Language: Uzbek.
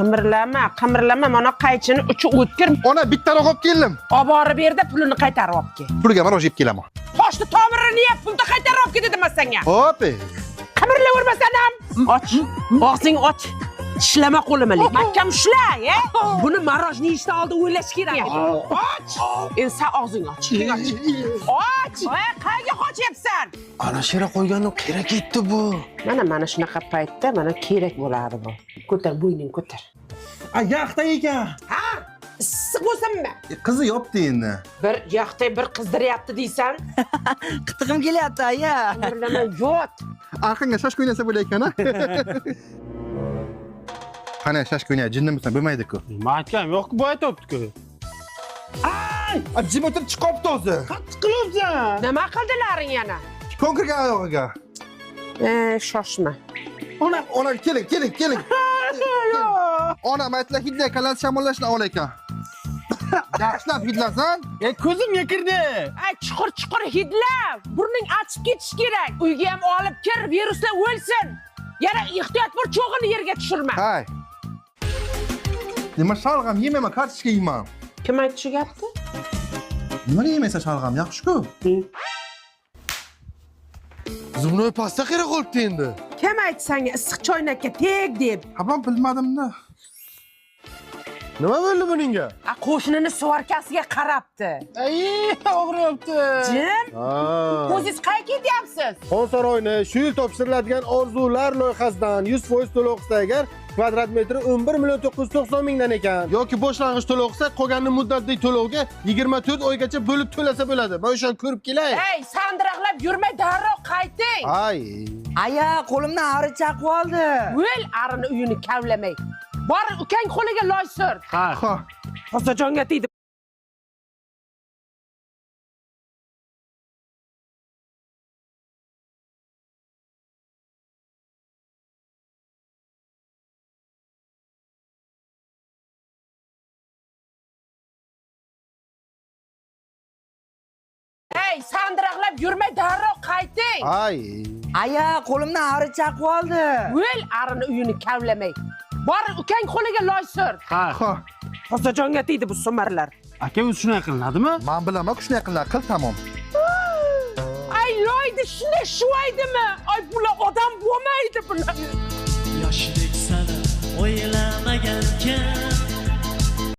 Qimirlama, qimirlama, mana qaychini uchi o'tkir. Ona bittaroq olib keldim. Olib borib berda pulini qaytarib olib kel. Pulga mana yeb kelaman. Toshni tomirini yeb pulni qaytarib olib kel dedim man senga. Hop. Qimirlavermasan ham. Och. Og'zing och. Tishlama qo'limni. Mahkam ushla, e? Buni marojni yeyishdan oldin o'ylash kerak edi. Och. Endi sen og'zing och. Och. Och. Qayerga qochyapsan? Ana shira qo'yganim qayerga ketdi bu? Mana mana shunaqa paytda mana kerak bo'ladi bu. Ko'tar, bo'yningni ko'tar. A, yaxta ekan. Ha? Issiq bo'lsinmi? Qizi yopdi endi. Bir yoqda bir qizdiryapti deysan. Qitiqim kelyapti aya. Qimirlama, yot. Arqonga shashka o'ynasa bo'lar ekan, a? Qani shashka o'ynay, jinnimisan, bo'lmaydi-ku. Nima aytganim yo'q-ku, bu aytyapti-ku. A, jim o'tirib chiqibdi o'zi. Qattiq qilyapsan. Nima qildilaring yana? Kon kirgan oyog'iga. E, shoshma. Ona, ona keling, keling, keling. Onam aytdilar, hidlay kallasi shamollashdan ol ekan. Yaxshilab hidlasan. E, ko'zimga kirdi. Ay, chuqur chuqur hidla. Burning achib ketishi kerak. Uyga ham olib kir, viruslar o'lsin. Yana ehtiyot bo'l, cho'g'ini yerga tushirma. Hay. Nima shalg'am yemayman, kartoshka yeyman. Kim aytdi shu gapni? Nimaga yemaysan shalg'am? Yaxshi-ku. Zubnoy pasta qayerga qolibdi endi? Kim aytdi senga issiq choynakka teg deb? Ha, men bilmadim-da. Nima bo'ldi buningga? A, qo'shnini suvarkasiga qarabdi. Ay, og'riyapti. Jim, Ha. o'zingiz qayerga ketyapsiz? Xon saroyini shu yil topshiriladigan orzular loyihasidan 100% to'lov qilsa agar kvadrat metri 11 million 990 mingdan ekan. Yoki boshlang'ich to'lov qilsa, qolganini muddatli to'lovga 24 oygacha bo'lib to'lasa bo'ladi. Men o'shani ko'rib kelay. Ey, sandiraqlab yurmay darrov qayting. Ay. Aya, qo'limdan ari chaqib oldi. O'l arini uyini kavlamay. Bor ukang qo'liga loy sur. Ha. Ha. Tozajonga tegdi. Ey, sandiraqlab yurmay darrov qayting. Ay. Aya, qo'limdan ari chaqib oldi. O'l arini uyini kavlamay. Bor ukang qo'liga loy sur. Ha. Ha. Tozajonga tegdi bu sumarlar. Aka, o'zi shunday qilinadimi? Men bilaman, shunday qilinadi, qil tamom. Ay loydi shunday shuvaydimi? Ay bular odam bo'lmaydi bular. Yoshlik sani o'ylamagan kim.